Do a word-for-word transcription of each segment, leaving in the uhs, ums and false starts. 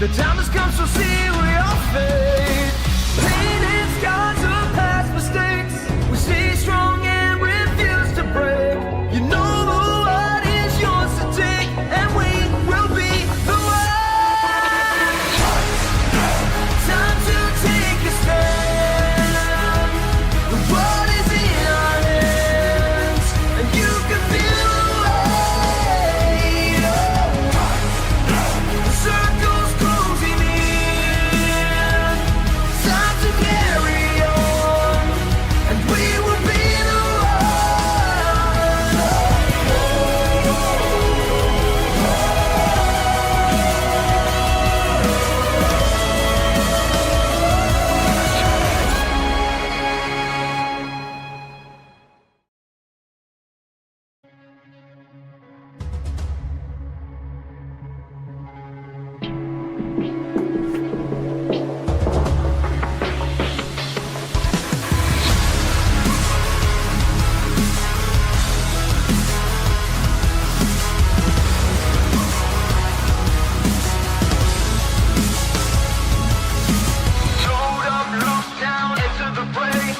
The time has come, so seal your fate. Paint and scars of past mistakes. We stay strong and refuse to break. You know the world is yours to take, and we will be the one. Time to take a stand. The world is in our hands, and you can feel the weight. The circle's closing in. Time to carry on, and we will be the one. Down into the brain,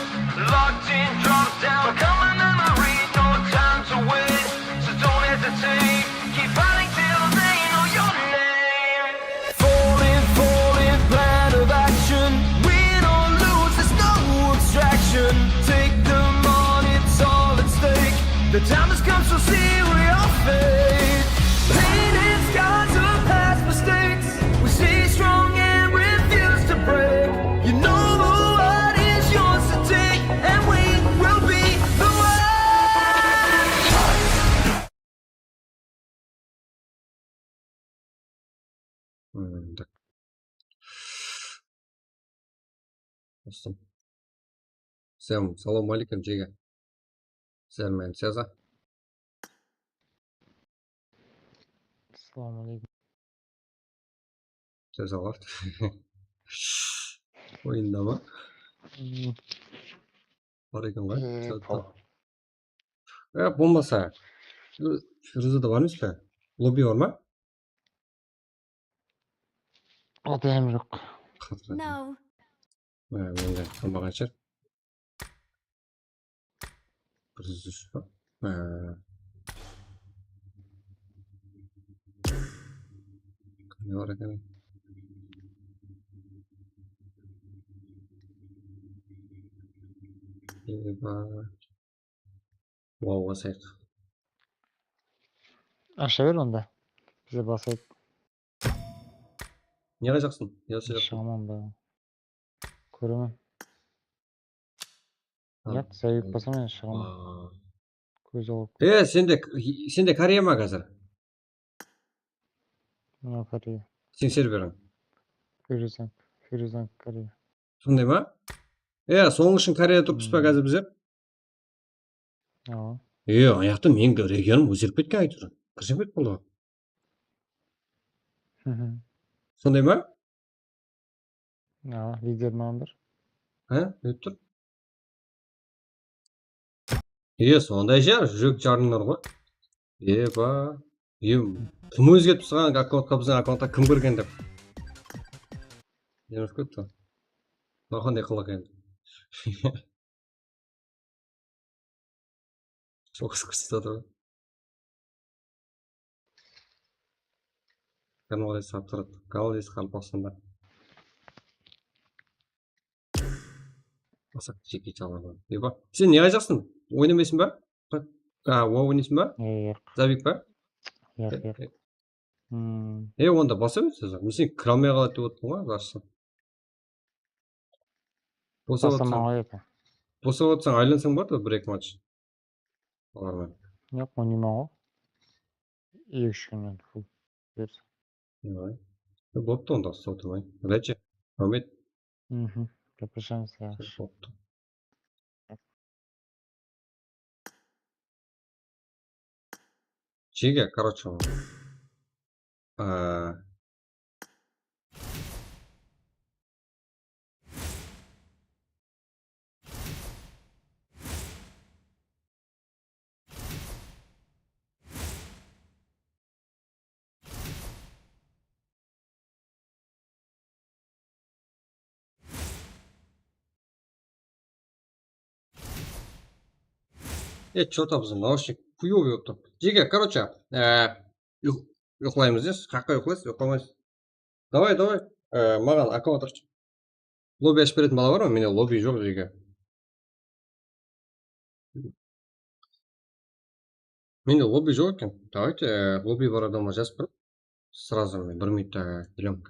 locked in, dropped down. Become a memory, no time to wait. So don't hesitate, keep fighting till they know your name. Falling, falling, plan of action. Win or lose, there's no abstraction. Take them on, it's all at stake. The time has come, so seal your fate. Paint and scars of past mistakes. We stay strong and refuse to break. You know the world is yours to take, and we will be the one. Hmm, tak. Dostım. Sen, salam aleykum, jege. Sen men Seza. Assalawma aleykum. Seza bar. Oyında ma? Hmm. Bar eken ǵoy. Ee, Seza. E, bolmasa, Feruzada bar emes pe? Lobby bar ma? Adam joq. Qatır. No. E, mende qalmaǵan shıǵar. Bir júz úsh pa? E. Ne bar eken? Eba. Wow, basayıq. Asha ber onda. Bize basayıq. Ne qılajaksın? Ne qılajaksın? Shıǵaman ba? Kóremen. Yat, zayıp basam, men shıǵaman. Kóz alıp. E, sende, sende Koreya ma házir? Mına Koreya. Sen serveriń. Firuzan, Firuzan Koreya. Sonday ma? E, sonıń ushın Koreyada turıppız pa házir bizler? Awa. E, ayaqta meniń regionım ózgerip ketken, áytewir. Kirsem ket boldı. Sonday ma? Awa, lider maǵan ber. Há, bilip tur. E, sonday shıǵar, júrek jarıńlar ǵoy. Eba, e, kim ózgertip taslıǵan akkauntqa, biziń akkauntqa kim kirgen dep. Júrip ketti. Mına qanday qılıq endi. Sol qız kórsetip atır ǵoy. Kanalda salıp turadı. Kanalda qalpaqsanda. Basaq jeke çaladı. Eba, sen ne aytasań? Oynamaysań ba? A, WoW oynaysıń ba? Yoq. Zabik pa? Yoq, yoq. E, onda basa ber, men seni kire almay qaladı dep otırman ǵoy, jarısta. Bosap atsań, bosap atsań, aylansań boladı bir-eki match. Olarman. Yoq, oynayman ǵoy. Eki-úsh kúnnen full. Bersin. Давай. E, boptı onda, uslap turmay. Udachi. Raxmet. Mhm. Gaplashamiz, yaxshi. Boptı. Jege, короче, a, E, чё-то bizdiń naushnik хуёвый bolıp tur. Jege, короче, e, uyqı-, uyqılaymız, ya, siz qaqqa uyqılaysız, uyqılamaysız. Davay, davay, e, maǵan akkaunt ashıp. Lobby ashıp beretin bala bar ma? Mende lobby joq, jege. Mende lobby joq eken. Давайте, e, lobby bar adamǵa jazıp turıp, сразу men bir minutta, e, bilem,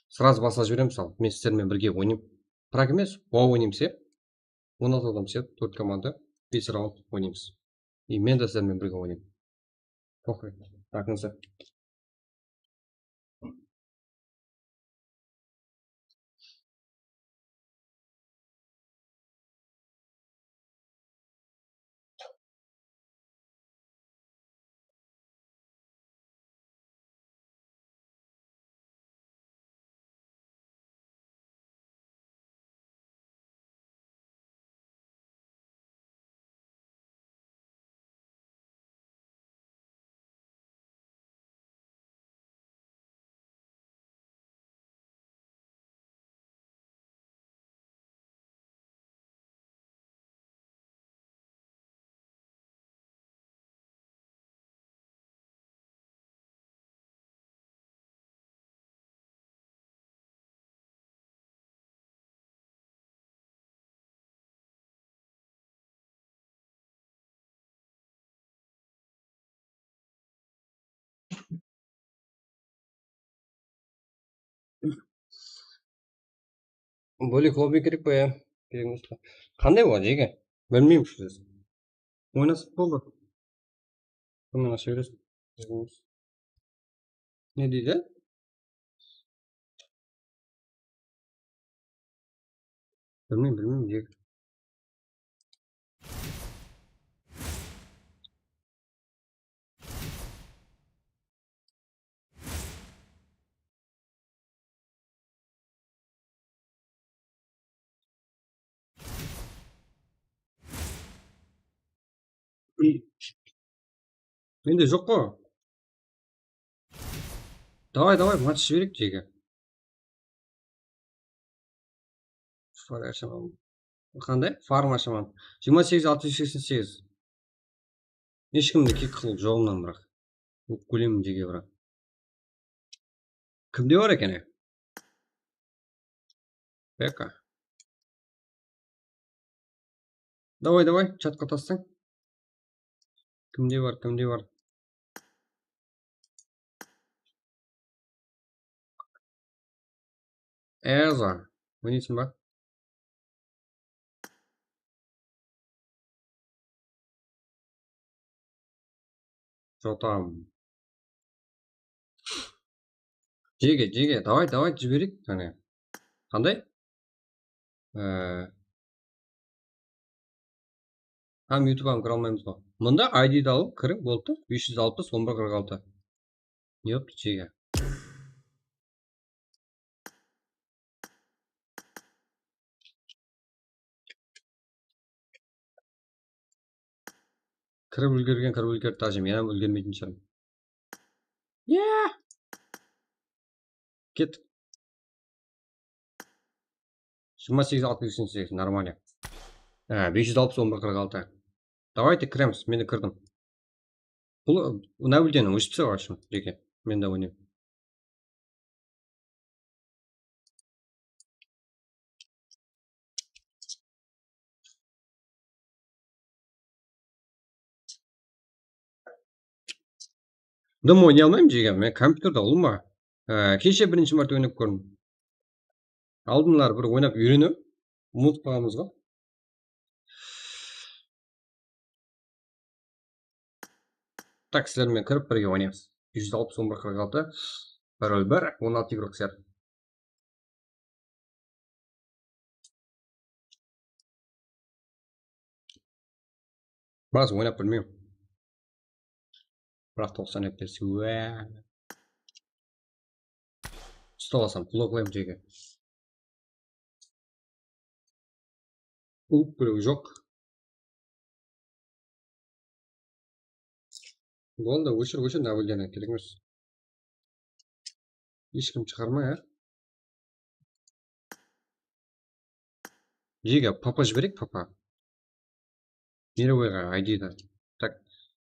srazı baslap jiberemiz, al. Men sizler menen birge oynayman. Prak emes, wow oynaymız, ya. On altı adam sıyap, tórt komanda, bes raund oynaymız. И men de sizler menen birge oynayman. Toqtay, aqıńızda. Bólek lobby kerek pa, ya? Kerek emes pa? Qanday boladı, jege? Bilmeymen, shı. Oynasaq boldı. Bunnan asha beresiz. Ne deydi? Bilmeymen, bilmeymen, jege. Mende joq ǵo. Davay, davay, match jibereyik, jege. Farm ashaman. Qanday? Farm ashaman. Jigirma segiz, altı júz seksen segiz. Hesh kimdi kek qılıp joǵımnan, biraq. Ókpelemeyim, jege, biraq. Kimde bar eken, e? Beka. Davay, davay, chatqa taslań. Kimde bar, kimde bar? Eza, oynaysın ba? Jotam. Jege, jege, davay, davay, jibereyik, qáne. Qanday? Ee, hám YouTube hám kire almaymız ba? Mında I D-di alıp kiriń, boldı. Bes júz alpıs, on bir qırq altı. Ne boptı, jege? Kirip úlgergen, kirip úlgerdi, ájem, yana úlgermeytin shıǵarman. Ya! Ket. Jigirma segiz, altı júz seksen segiz, нормально. Ha, bes júz alpıs, on bir qırq altı. Давайте kiremiz, men de kirdim. Bul, mına búldeni óship tastap alshın, jeke. Men de oynayım. Dım oynay almayman, jege. Men kompyuterde ulıwma. Ee, keshe birinshi márte oynap kórdim. Aldınları bir oynap úyrenip, umıtıp qalǵanbız ǵo. Tak, sizler menen kirip birge oynaymız. Bes júz alpıs, on bir qırq altı, parol bir, on altı igrok sıyar. Bas, oynap bilmeymen. Biraq toqsan F P S, úa. Ustalasam, bloklayman, jege. Ulıp birew joq. Boldı, óshir, óshir, nabilden kerek emes. Hesh kim shıǵarma, ya. Jege, papa jibereyik, papa. Mirovoyǵa I D da. Так,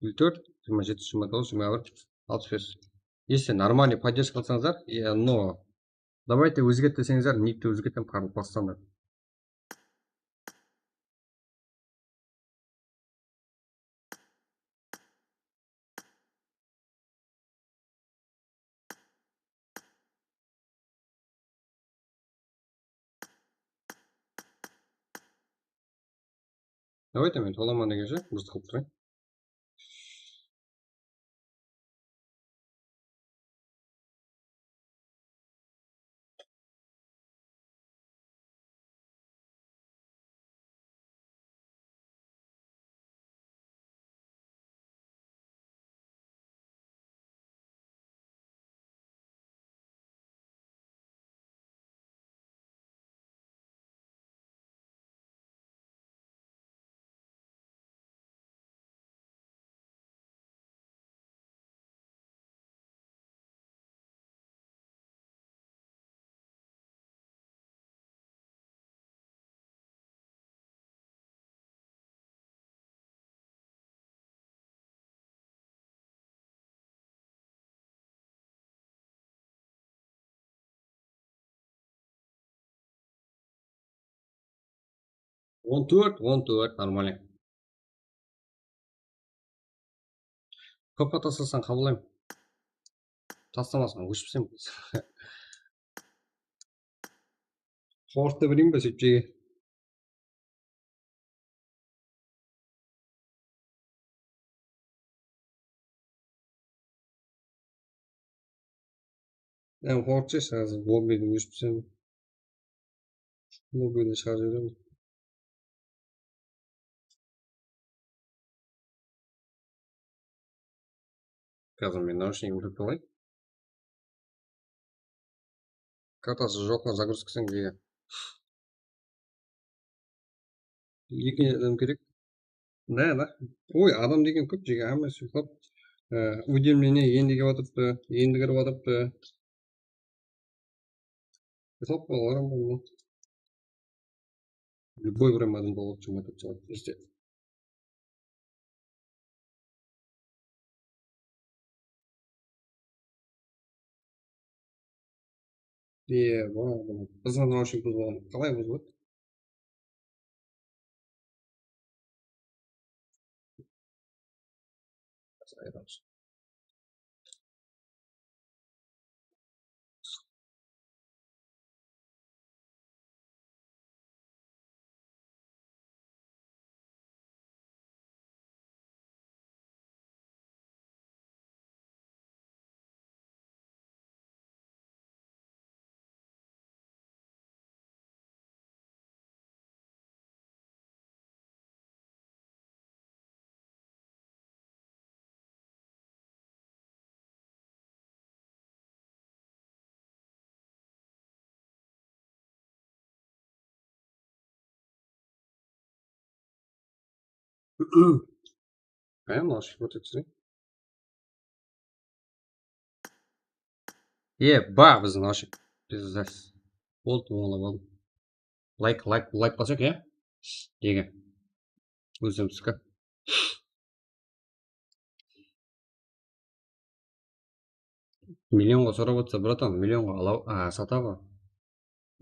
nol tórt, jigirma jeti, jigirma toǵız, jigirma bir, alpıs bes. Если нормальный поддержка qılsańızlar, e, но давайте ózgert deseńizler, никти ózgertpeń, qaraqalpaqstanda. Давайте men tolaman degenshe, boost qılıp turayın. On tórt, on tórt, нормально. Kóp taslasań, qabıllaymın. Taslamasań, óship taslayman. Qorıqtı bileyim be, sóytpege? Em, qorıqshı házir, lobbiydi óship taslayman. Lobbiydi shıǵarıp jiberemen. Házir men naushnik ultip alayın. Kartası joqlar загрузкасын jege. Eki adam kerek. Ne, ne? Oy, adam degen kóp jege, hámmesi uyıqlap. E, уведомление endi kelip atırıptı, endi kirip atırıptı. Uyıqlap qalǵanlar boldı. Любой bir adam boldı, jigirma tórt saat bizde. Iye, bor. Bizden naushnik buzılǵan. Qalay buzıladı? Qayam, naushnik ótkizeyik. Ye, ba, bizden naushnik. Biz zas. Boldı, ońlap aldım. Layk, layk, layk basayıq, ya? Nege? Ózimizki. Millionǵa sorap atsa, bratan, millionǵa ala, a, sataǵo.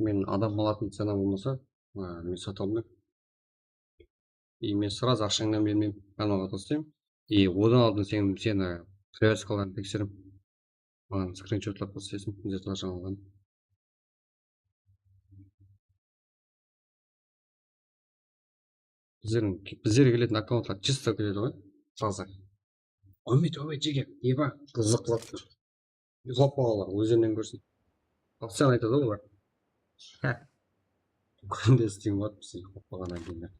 Men adam alatın cena bolmasa, a, men sata almayman. И men сразу aqshańnan bermeymen, kanalǵa taslaymın. И odan aldın sen, seni привязкаların tekserip, maǵan скриншотлap taslaysın, где-то jańadan. Bizlerdiń, bizlerge keletin akkauntlar чисто keledi ǵoy, srazı. Úmit, úmit, jege, eba, qızıqlap tur. Uyıqlap qalǵanlar ózlerinen kórsin. Postoyanno aytadı ǵoy olar. Há. Kúnde stream atpız, uyıqlap qalǵannan keyin.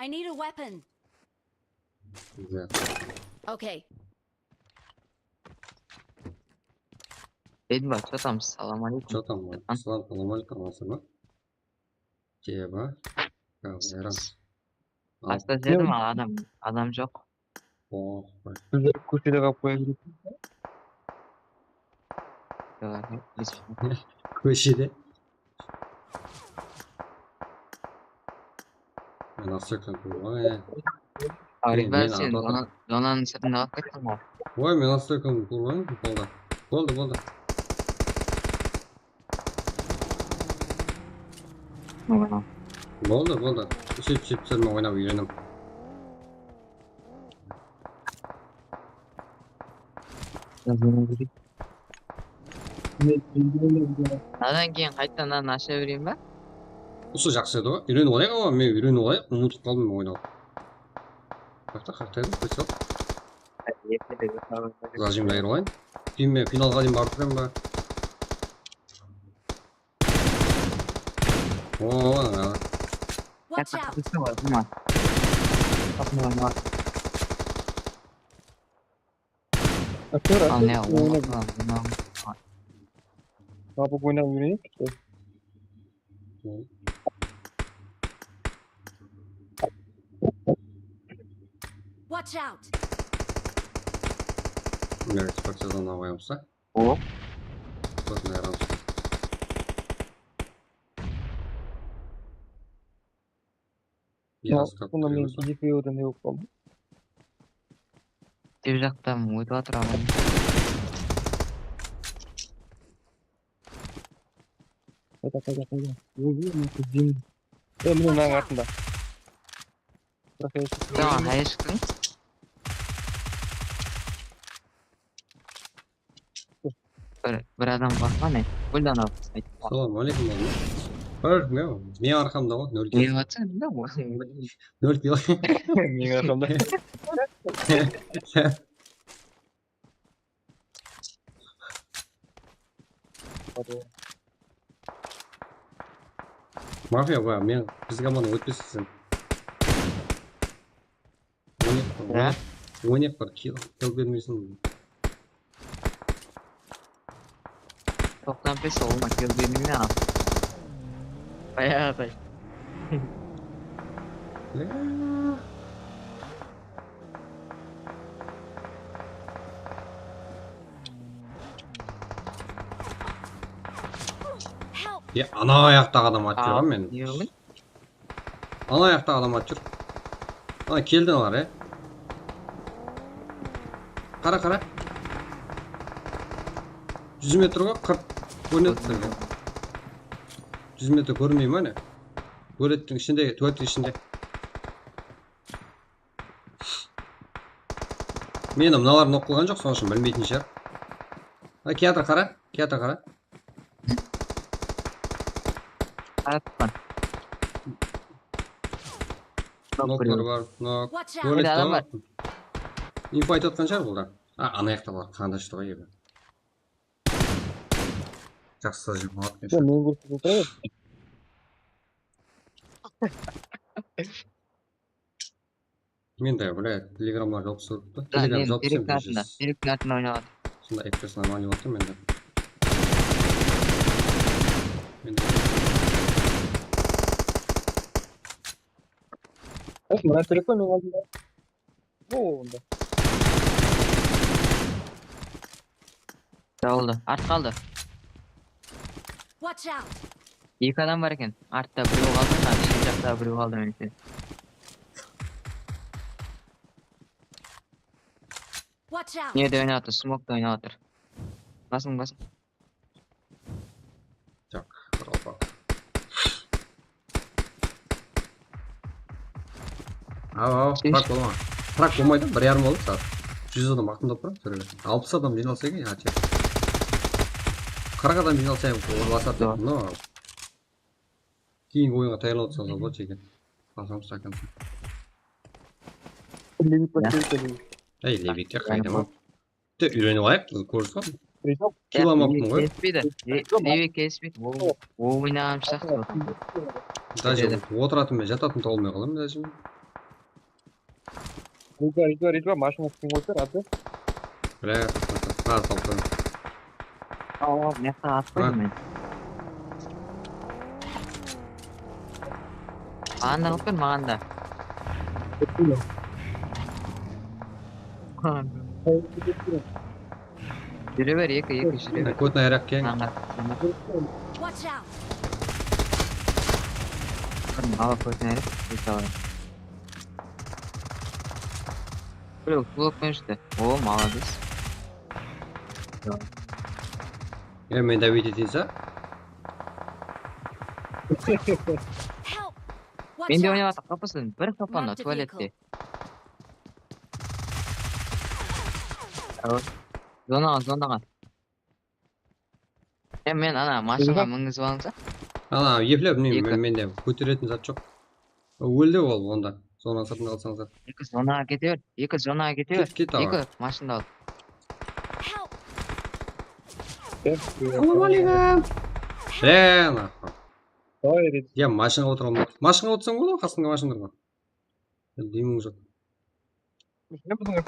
I need a weapon. Bizler. Okay. Dedim ba, что там, salam aleykum. Что там, salam, salam aleykum, alasın ba? Keba. Kavera. Al. Pasta izledim, al, adam, adam joq. Oh, qoy. Sizler kóshede qalıp qoya beresiz. Kóshede. Men aqsaqtan qoyma, e. Arif, men sen atıp atırman. Zonanıń sırtında qalıp kettiń ǵoy. Oy, men nastroykam qurǵan, boldı. Boldı, boldı. Boldı, boldı. Sóytip, sóytip, sóytip oynap úyrenem. Adan keyin qaytadan asha bereyin ba? Usı jaqsı edi ǵoy. Úyrenip alayıq, awa, men úyrenip alayıq, umıtıp qaldım men oynawdı. Qaqta, qaqta edim, qoy sal. Zajimdi ayırıp alayın. Keyin men finalǵa deyin barıp turayın ba? Oo, ana. Watch out! Qapı, qapı, qapı. Aktyor, al, ne, aktyor, oynap, oynap. Qapı oynap úyreneyik. Watch out! Mına eksportçıdan alayımız da. O. Kórip ayıramız. Bunı men ekewden ne bolıp qaldı? Tep jaqtan ótip atır aman. Qayda, qayda, qayda? Oy, oy, mına qız jeng. E, mine, mınanıń artında. Tamam, qayerge shıqtıń? Bir, bir adam bar ma ne? Gúldan al. Salam aleykum, oǵlum. Bir, ne? Meniń arqamda ǵoy, nol kill. Meniń arqamda. Nol kill. Meniń arqamda. Mafiya, ba, men, bizge aman ótpeseń sen. Oynayıq bir, oynayıq bir, kill, kill bermeyseń. Toqsan bes, oǵlum, kill bermeymen. Bayaǵı. Ya, ana ayaqtaǵı adam atıp júrgen men. Ana ayaqtaǵı adam atıp júr. Ana keldi analar, ya. Qara, qara. Júz metr ǵoy, qırq. Kórinedi sizge. Júz metr kórinbey me, áne? Tualettiń ishinde, tualettiń ishinde. Meni mınalar nok qılǵan joq, sonıń ushın bilmeytin shıǵar. Ha, kiyatır, qara, kiyatır, qara. Atpan. Noklar bar, nok. Watch out! Tualet adam bar. Info aytıp atqan shıǵar bul da. A, ana jaqta bar, qanda shıǵar edi. Jaqsı jıym atqan. Men kórsetip otırayın. Mende, bile, telegramlar jawıp turıptı. Telegram jawıp tursa, Terektiń artında, terektiń artında oynap atır. Sonda F P S normal jawıp tur mende. Mende. Of, mına terek pa meniń aldımda? O, onda. Jawıldı. Art qaldı. Watch out! Eki adam bar eken. Artta birew qaldı, mına shep jaqta birew qaldı, menimshe. Watch out! Nede oynap atır? Smokta oynap atır. Basıń, basıń. Tak, bir opa. Aw, aw, frak bolma. Frak bolmaydı, bir yarım boldı, saat. Júz adam aqımdap tur, sóyre bersin. Alpıs adam jıynalsa eken, ya, qırq adam jıynalsa eken, basar edi, no. Keyingi oyınǵa tayarlanıp atsańız boladı, jeke. Basamız stakan. Ey, Levit te qayda ma? Te úyrenip alayıq, kórip atırǵan. Kill almaptım ǵoy. Kelispeydi. Levit kelispeydi. Ol, ol oynaǵan shıǵar. Даже otıratın menen jatatın tawalmay qalamın, даже. Ridva, Ridva, Ridva, mashina ústine qoyıp ber, atı. Bile, toqta, toqta. Házir salıp qoyaman. Awa, mıyaqqa atıp qoydım men. Maǵan da qılıp ber, maǵan da. Júre ber, eki, eki, júre ber. Kót nayraq keń. Maǵan da. Watch out! Awa, kót nayraq, kót awa. Birew blokpen júrdi. O, malades. Ya, men dáwet eteyin sa. Help! Watch Mende out! oynap atır, qapısın. Bir qapanda, Marked a tualette. Vehicle. Zonaǵa, zonaǵa. Ya, men ana mashinaǵa mingizip alıńsa. Ana, eplep, mine, Eki. men, mende kóteretin zat joq. Óldi ol onda. Zonanıń sırtında qalsańızlar. Eki zonaǵa kete ber. Eki zonaǵa kete ber. Ket, ket, awa. Eki mashindı al. Help! Assalawma aleykum. Lan, ahmaq. Hayır. Ya, mashinaǵa otıra almay. Mashinaǵa otırsań boladı, qasında mashinlar bar. Demim joq. Ne bunlar?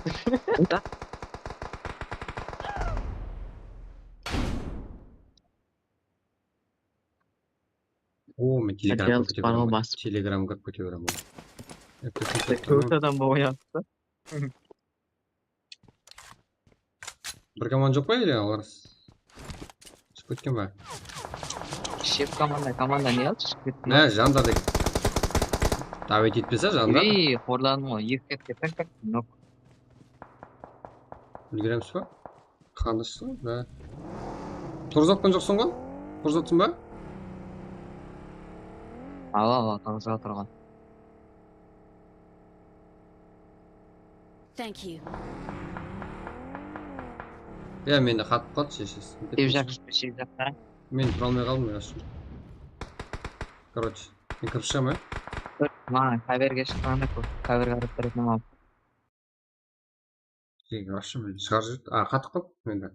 O, men Telegram Adjal kirip kete sparrow beremen. basıp. Telegram kirip kete beremen. Kóp adam ba oynadı. Bir komanda joq pa ele olar? Shıǵıp ketken ba? Shep komanda, komanda ne aldı? Shep ketken. Mine, janda dek. Dáwet etpese janda. Ey, xorladım ǵoy, eki kette, tak, tak, nok. Úlgeremiz ba? Qandıshsın da. Turıp atqan joqsıń ǵoy? Turıp atırsań ba? Awa, awa, turıp atırǵan. Thank you. Ya, mende qatıp qaldı, sheshesi. Shep jaq, shep jaqta. Men tura almay qaldım, ya, shın. Короче, men kirip shıǵaman, ya. Maǵan kaverge shıqqanda kóp. Kaverge qarap beretin al. Jege, вообще, men shıǵarıp júrdi. A, qatıp qaldı mende.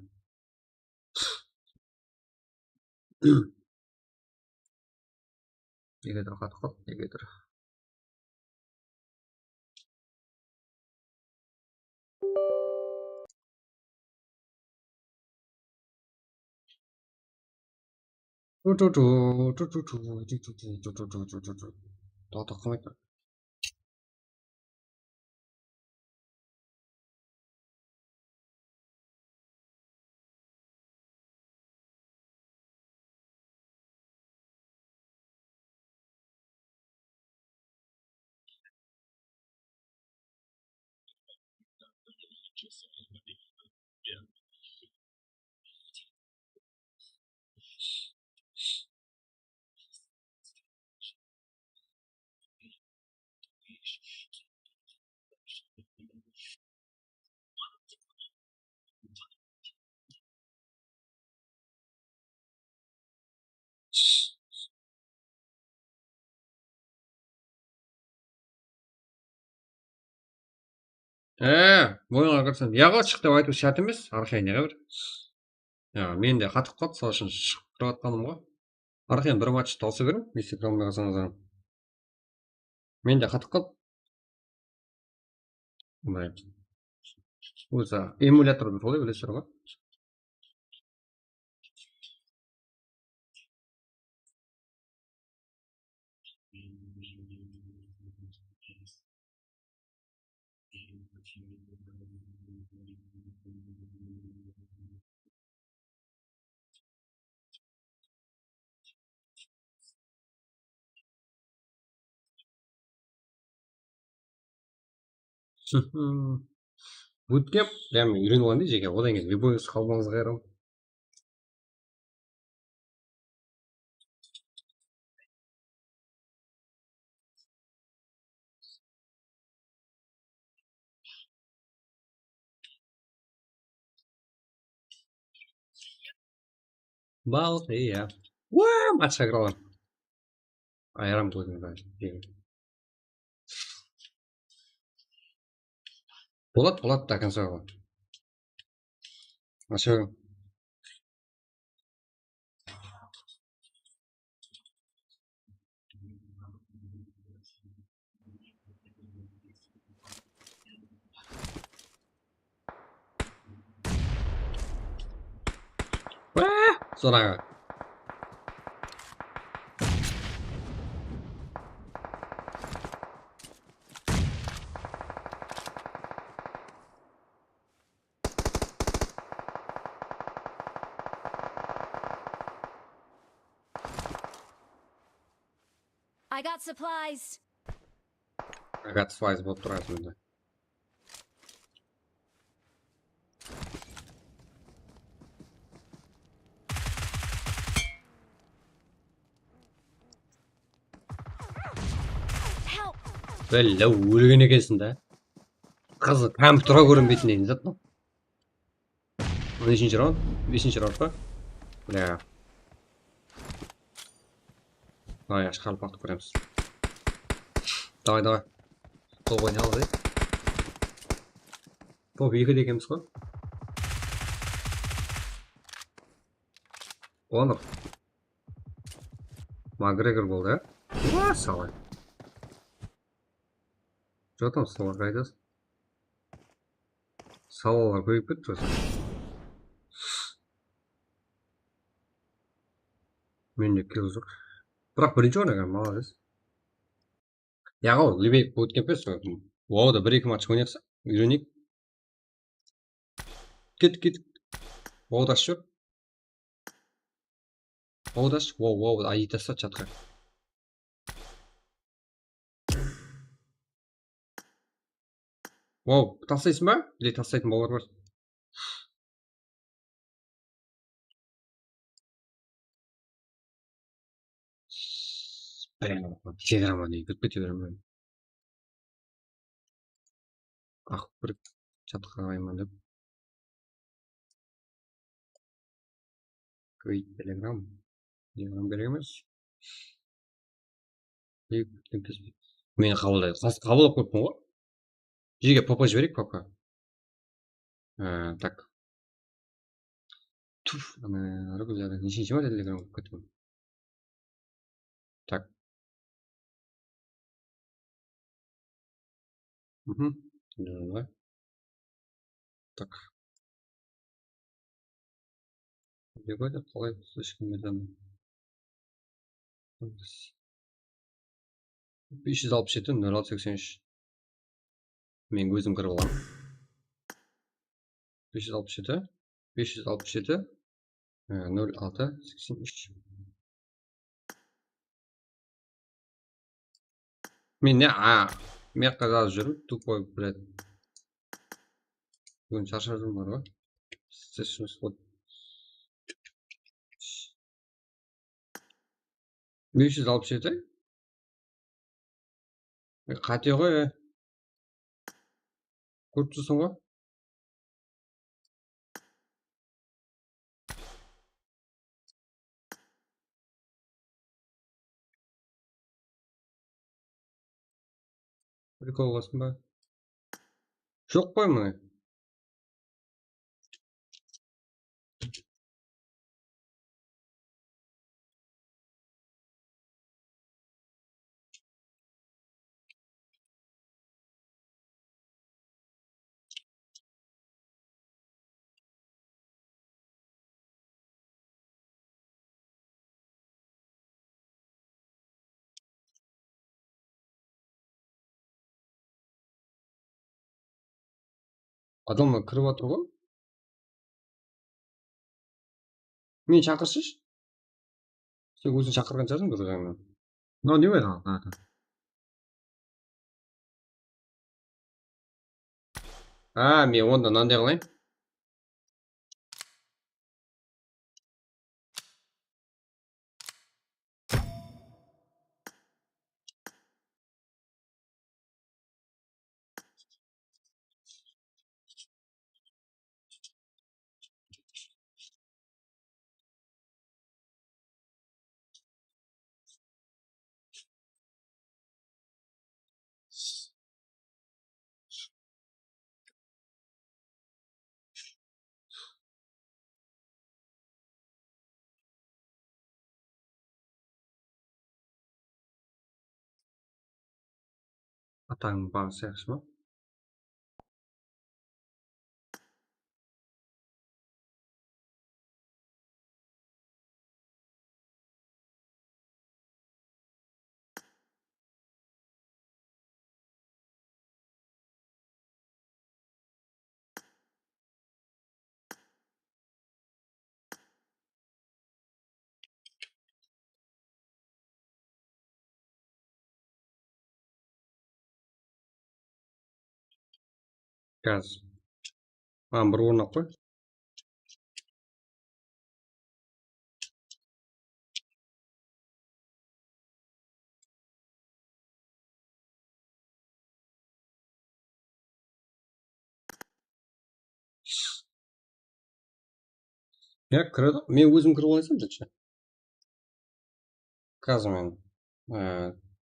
Negedur qatıp qaldı, negedur. Toqta, qılmaydı. E, oyınǵa kirsem, yaǵo shıq dep aytıw shárt emes, arxayın yaǵo bir. Ya, men de qatıp qaldı, sol ushın shıǵıp turıp atqanım ǵoy. Arxayın bir match tawısa beriń, ese kire almay qalsańız ham. Men de qatıp qaldı. Bılay. Ózi emulyator dep solay bilesizler ǵoy. Bootcamp, ya, men úyrenip alayın da, jeke, odan keyin любойыңыз qalbańız qayırım. Balıq, iya. Waa, matchqa kire alam. Ayıram kózimdi. Boladı, boladı, до конца boladı. Acha. Wah, soraǵa. I got supplies. I got supplies bolıp turasın endi. Billa, ólgen ekensiń da. Qızı kompyuterge kórinbeytin deyin zat pa? Neshinshi raund? Besinshi raund pa? Bla. Ay, ashqarıp waqıt kóremiz. Davay, davay. Top oynayıq. Top ekide ekenbiz ǵoy. Onır. Makgregor boldı, ya? Ua, salay. Jotam, salay, qaydas? Salalar kóbeyip ketti osı. Mende kill joq. Biraq birinshi orın eken, malades. Yaǵo, Libey, ótken pes. Wow, da bir-eki match oynayıqsa, úyreneyik. Ket, ket. Wow, dash joq. Wow, dash. Wow, wow, ayı tasta chatqa. Wow, taslaysań ba? Ile taslaytın balalar bar. Bam, telegramma deydi, kirip kete beremen. Aq bir chatqa qarayman dep. Create Telegram. Telegram kerek emes. Ey, kútken kes. Meni qabıllaydı. Qas-, qabıllap qoyıppan ǵoy. Jerge papa jibereyik, papa. Á, tak. Tuf, ana, regular, neshinshi márte Telegram kirip kettim. Tak. Mhm. Давай. Так. Buyda qalay слишком медленно. Bes júz alpıs jeti, nol altı seksen úsh. Men ózim kirip alaman. Bes júz alpıs jeti, bes júz alpıs jeti, e, nol altı seksen úsh. Men ne, a, men jazıp júrmen, тупой, блядь. Búgin sharshap júrmen ǵoy. Bes júz alpıs jeti. E, qáte ǵoy, e. Kórip tursın ǵoy. Прикол qılasın ba? Joq qoy mına. Adamlar kirip atır ǵoy. Meni shaqırshısh. Sen óziń shaqırǵan shıǵarsıń, druzyańnan. Mınaw ne qoyǵan? Ha, men onda mınanday qılayın. Atańnıń baǵısı yaqshı ma? Gaz. Maǵan bir ornap qoy. Ya, kiredi. Men ózim kirip alayınsam, jigitshi. Házir men, e,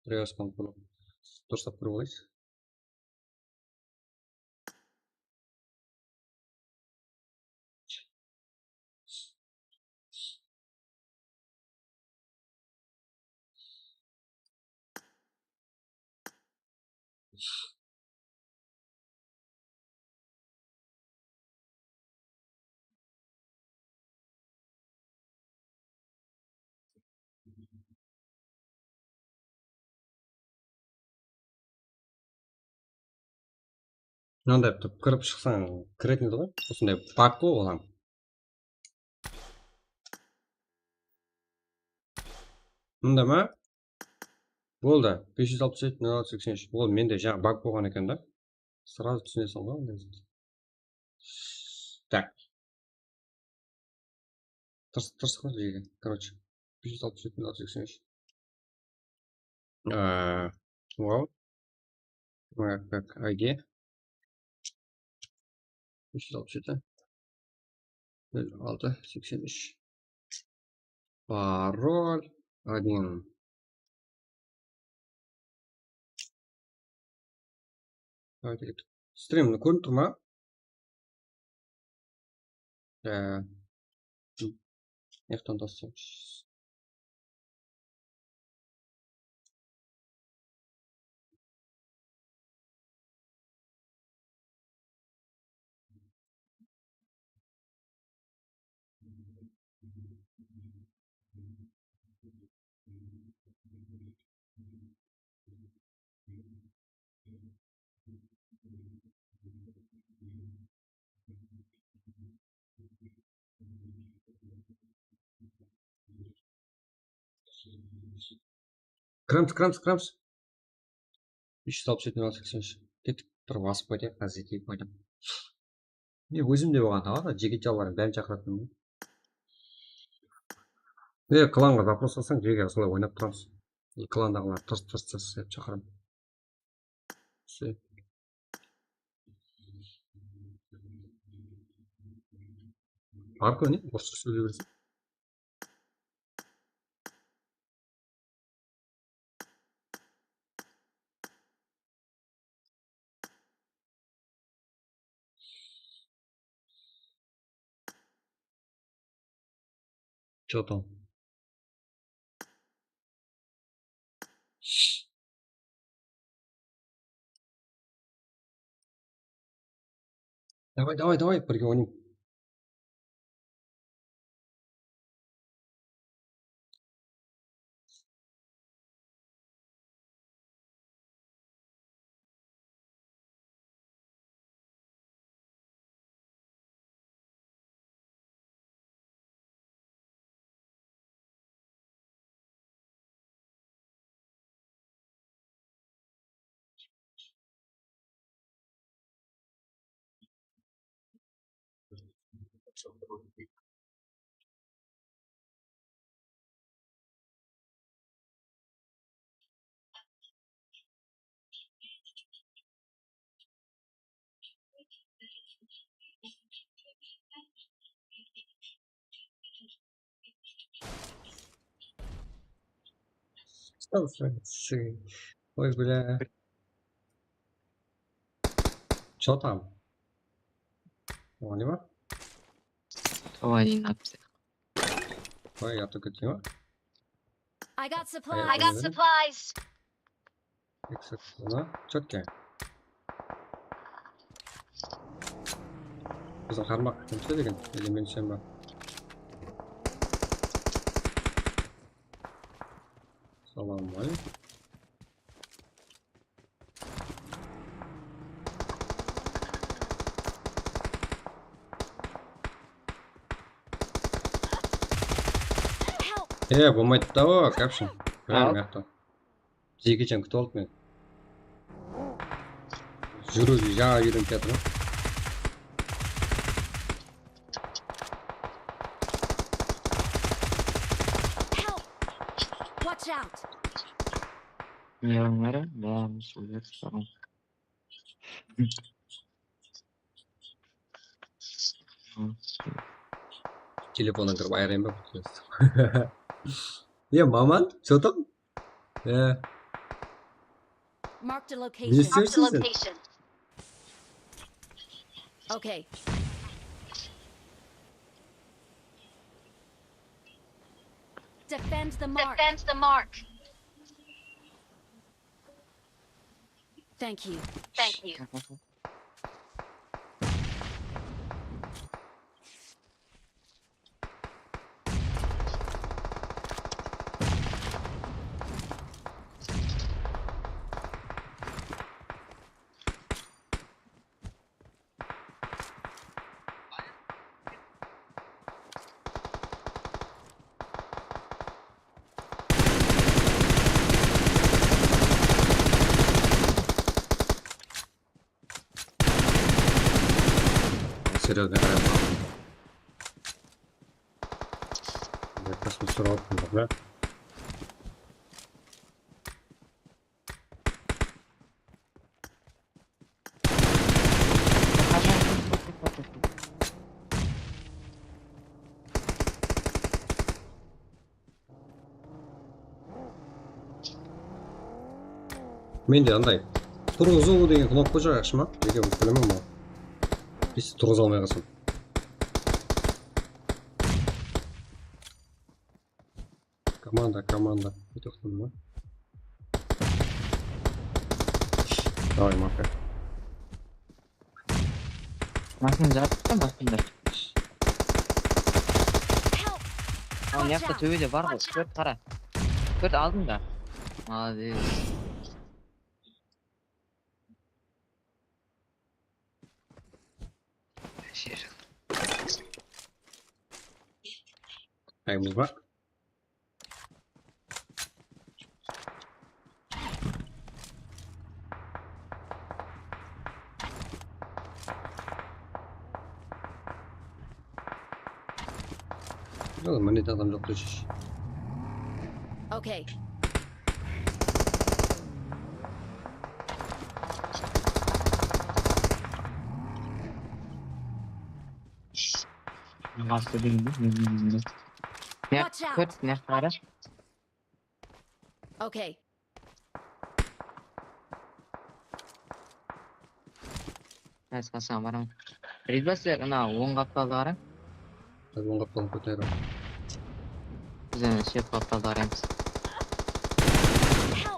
привязкам qurıp, durıslap kirip alayın. Mınanday qılıp kirip shıqsań, kiretin edi ǵoy. Usınday bak ǵoy ol hám. Mında ma? Boldı. Bes júz alpıs jeti, nol altı, seksen úsh. Ol mende jańa bak bolǵan eken da. Сразу túsineseń ǵoy onday zat. Так. Tırs-, tırsıq pa jerge. Короче, bes júz alpıs jeti, nol altı, seksen úsh. Aa, wow. Moya как I D. Bes júz alpıs jeti, nol altı, seksen úsh. Пароль один. Давайте. Strimni kórinip tur ma? Ee, mıyaqtan taslaymız. Kiremiz, kiremiz, kiremiz. Bes júz alpıs jeti, nol seksen úsh. Kettik, bir basıp qaytayıq, házir ketip qaytayıq. Men ózim de bolǵanda ǵoy, jigit jalbarıń bárin shaqıratın. E, klanǵa запрос qılsań, jege usılay oynap turamız. E, klandaǵılar tırs, tırs, tırs dep shaqıraman. Все. Arko ne? Orıssha sóyley berseń. Чё там? Давай, давай, давай, birge oynayıq. Ой, бля. Чё там? Оған не ма? Давай, не надо. Ой, я только тема. I got supplies. I got supplies. Eksik. Mına, чётко. Biziń qarmaq kimse degen, ele men sen ba? Salam aleykum. E, bolmaydı da o, Caption. Al. Mıyaqta. Jekeshen kútip aldı meni. Júriwdi jańa úyrenip kiyatırman. Help! Watch out! Ne qılıńlar, bárimizdi ózgertip taramız. Telefonnan kirip ayırayın ba? Ya, maman, что там? Ya. Marked a location. Ne istersiz sen? Okay. Defend the mark. Defend the mark. Thank you. Thank you. Seryoznıy qarayman. Kosmos sorap atırmız, bra. Mende anday turǵızıw degen knopka joq, yaqshı ma? Nege, bilemen ǵoy. Biz turǵıza almay qalsam. Komanda, komanda. Bir toqtań ba? Davay, Maka. Mashina jarıptı, mashina. Al, mıyaqta tóbede bar ǵoy, tórt qara. Tórt aldıńda. Молодец. Ayımız bar. Oǵan mine adam joq dese. Okay. Bastı deyim de, men, men, men. Ne, Watch out! Kórt, ne qara? Okay. Házir qasıńa baraman. Rizba, sizler ana oń qaptaldı qarań. Házir oń qaptalın kóteririm. Biz ana shep qaptaldı qaraymız.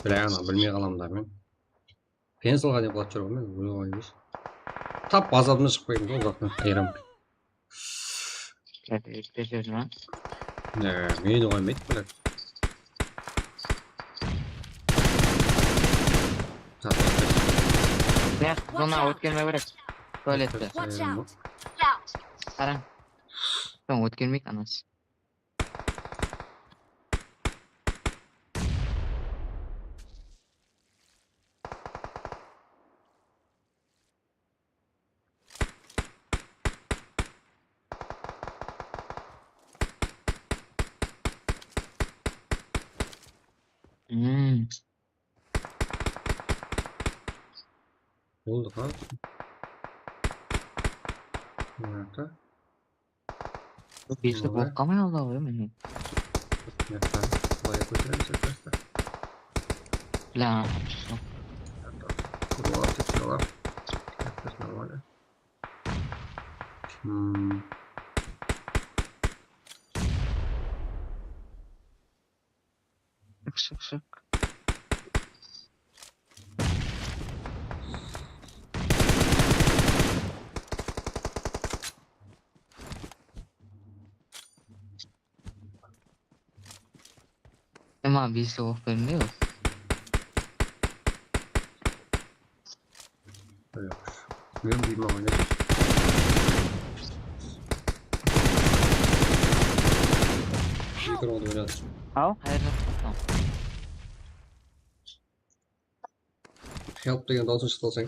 Bile, ana bilmey qalamın da men. Pensilǵa ne qıladı júr ǵoy men, ózi ǵoy emes. Tap azabına shıqpaydım da uzaqtan ayıram. Meni qoymaydı, birak. Ne, zona ótkermey beredi. Tualette. Qarań. Soń ótkermeydi anası. Hmm. Boldı, ha? Mınaqta. Besti bolıp qalmay aldı ǵoy, mine. Mıyaqtan, bılay kóteremiz, mıyaqtan. Bla. Kuralar, kuralar. Mıyaqta normalno. Hmm. Shıq, shıq, shıq. Ema besi oq bermey ol. Yoq. Men buyma oynayman. Mikrofon oynadı. Al, qayerden? Tamam. Help degen dawısın shıqtı alsań.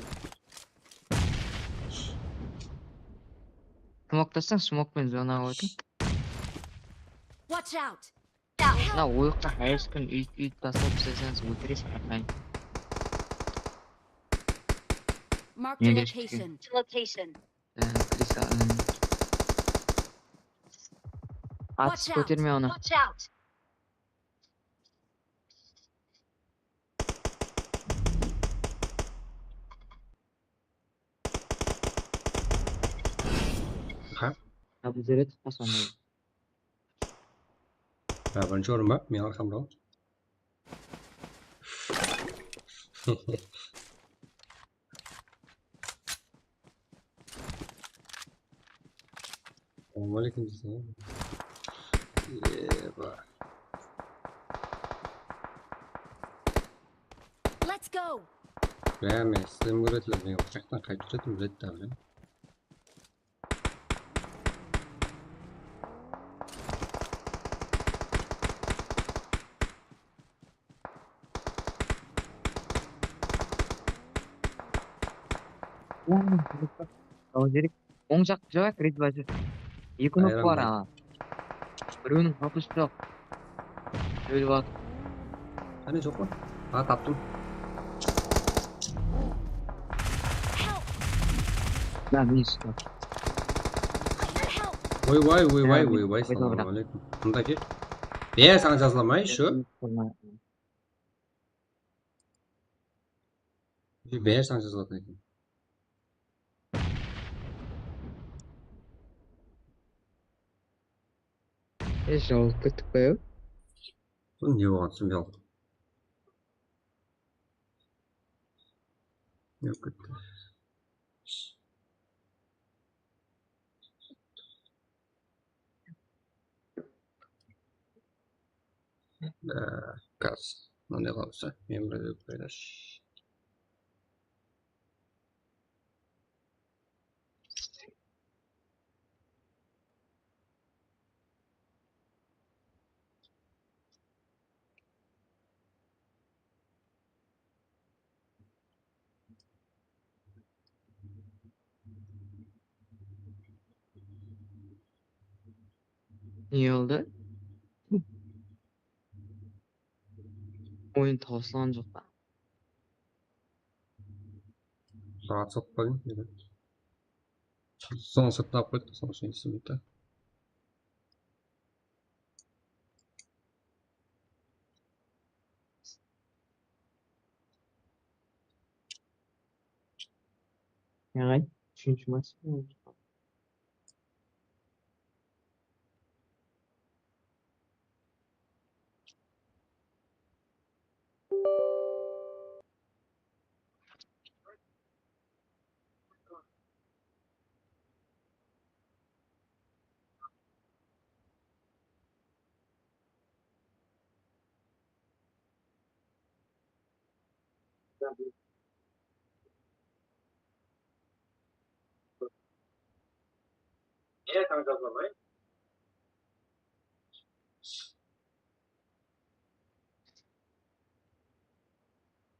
Smoktasań, smok penen zonaǵa ótiń. Watch out! Mına oyıqqa háyeshkin úyt, úyt taslap isteseńiz óltiresiz, arnayın. Marked a location. Location. Ee, Krisa, ee. Atız kóterme onı. Ha? Ya, bul jerde tutpa sonda. Ya, birinshi orın ba? Men arqamda. Assalamu aleykum. Eba. Let's go. Ya, men sizden kórediler, men bul jaqtan qaytıp túsedim, biledi da, bilem. Oń jaq joq, red bajı. Eki nok bar, aǵa. Birewiniń qapısı joq. Ólip atır. Qáne, joq pa? A, taptım. Da, minus. Oybay, oybay, oybay, salawma aleykum. Mında kel. Be, saǵan jazılamay, shu. Be, saǵan jazılatuǵın eken. E, jawılıp kettik pe, ya? Bul ne bolǵan, túsinbey qaldım. Jawılıp ketti. Gaz. Mınday qalsa, men bir ótip qoyayınshı. Ne oldı? Oyın tawsılǵan joq pa? Saat satıp alayın, dedi. Soń sırtına alıp qoydı, soń ushın isimdi. Yaǵay, úshinshi mashina.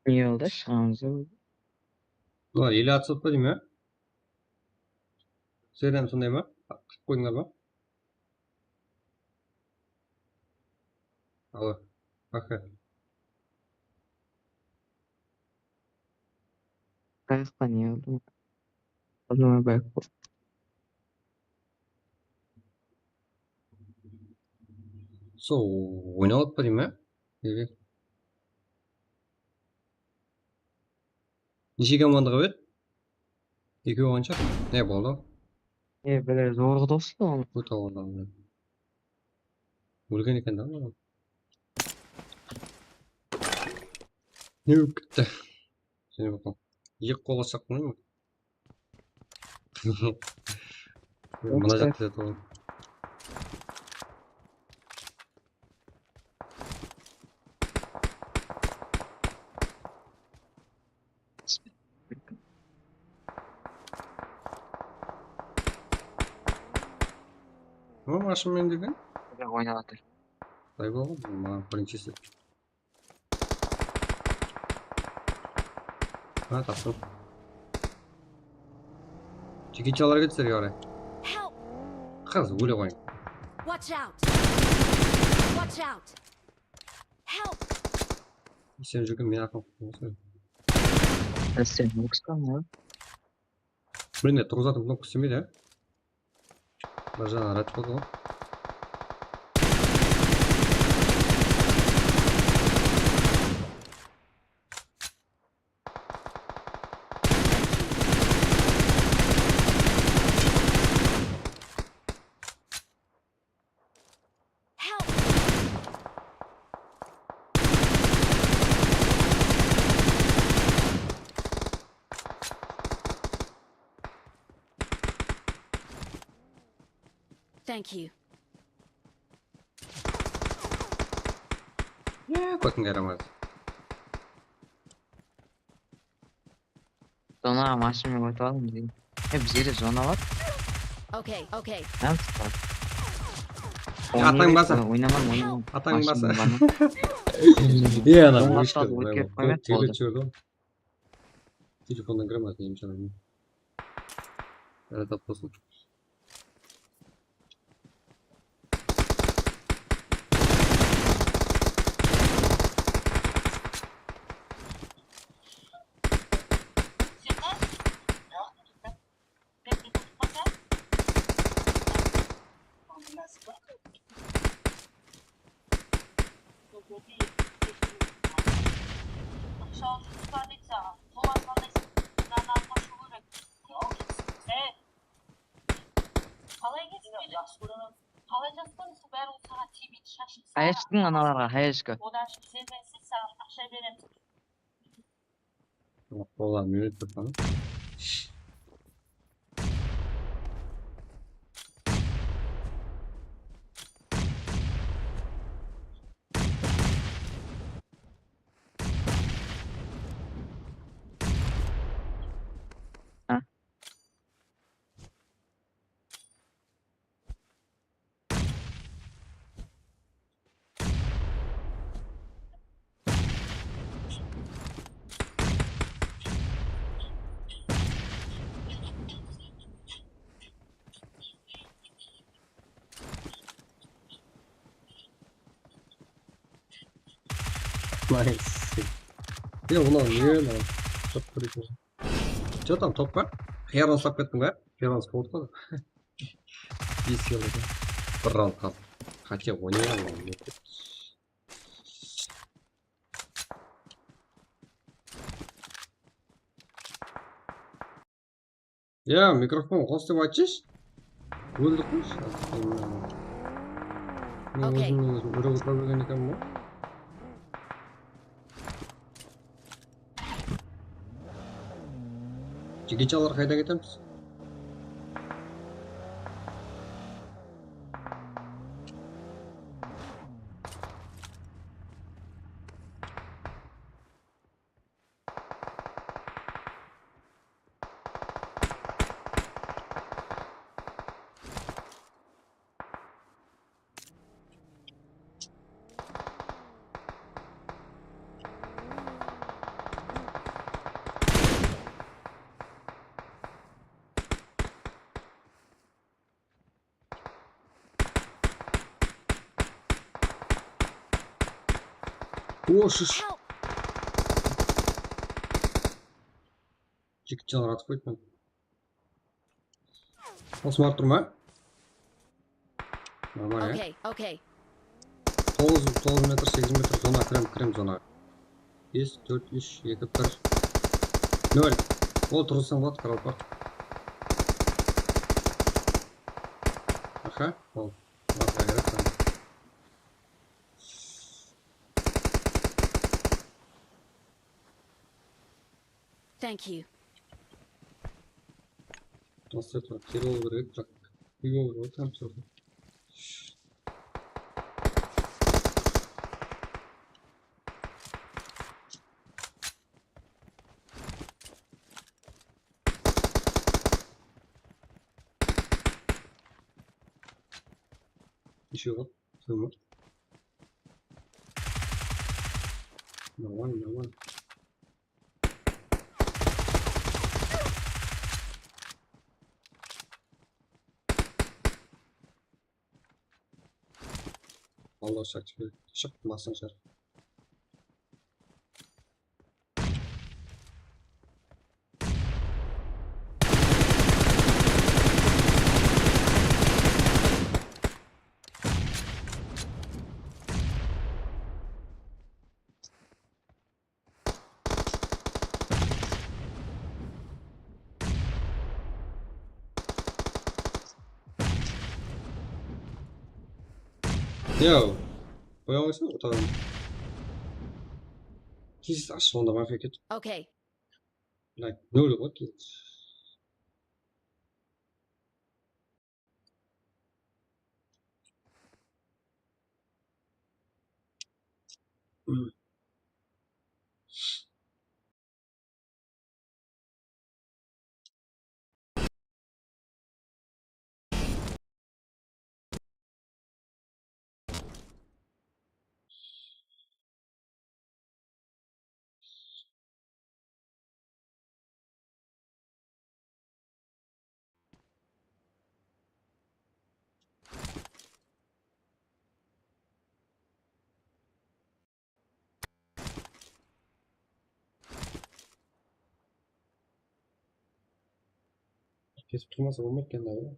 Ne oldı? Shıǵamız ba? Bular ele atısıp pa deyme? Sizler hám sonday ma? Qıp qoydıńlar ma? Alo. Aka. Qayaqqa ne oldı? Sol oynap atpa deyme? Nege? Neshe komandaǵa ber? Ekewi qansha? Ne boldı? E, bile zorǵı dostı ol. Óte aldı. Ólgen eken da. Ne ólip ketti? Seni baqań. Eki qol alsaq bolmay ma? Mına jaqta jatır ǵoy. Oy, mashın menen degen? Oynap atır. Qıtay bolǵan, maǵan birinshisi. Ha, taptım. Chekinchalar ketdi sizlerge qaray. Help! Qaz, óle qoyıń. Watch out! Watch out! Help! Sen júrgen men arqam qutqarıp. Sen Okskan ya? Блин, turǵızatın knopka islemeydi, ya. Bir jaǵına red boldı ǵoy. Thank you. Ya, kótińe yaramaydı. Zona mashinamen ótip aldım deydi. E, bizde de zona bar. Okay, okay. Nán sıqar. Ya, atań basa. Oynaman, oynaman. Atań basa. Iya, ana, Zona óshti, atladı, mına, ótkerip kóp qoymaydı, terlet boldı. júrdi. Telefonnan kirem atayın, emshe. Yaratıp bolsın. Aqsha ushın usta deydi saǵan. Qol asqanday sırtına alıp qashıw kerek. Ey, qalay ketpedi? Qalay jaspansın, bári saǵan tiybeydi, shashıń sarı. Hayashtıń analarǵa, hayashka. Odan shıǵıp izermensiz, saǵan aqsha beremiz. Olar minut turıp. Nice. Ya, ulan, ne lan? Çok kritik. Что там, top pa? Qıyardan uslap kettiń ba? Qıyardan uslap otqan. Bes yıl eken. Bir raund qaldı. Хотя oynayman lan. Ya, mikrofon qos dep aytshısh. Óldik qoy. Men Okey. Ózimniń ózim úrip otıra bergen ekenmen ǵoy. Jigichalar qayda ketemiz? O, shısh. Help! Jigitjan atıp qoyıppan. Osmar turma. Normal ya. Okay, okay. Toǵız, toǵız metr, segiz metr zona kirem, kirem zona. Bes, tórt, úsh, eki, bir, nol. Ol turǵızsań boladı, qaraqalpaq. Aha, ol. Basqa kerek. Thank you. Nasıl yapalım? Keri ol kerek, bıraq. Úy ol kerek, tam sol. Ещё вот. Tamam. Давай, давай. Allah shak, shıqtı masın shar. Yo, qoya qoysa otaman. Tez ash, onda mafya ket. Okay. Like, nol ǵoy. Kesip turmasa bolmaydı eken da.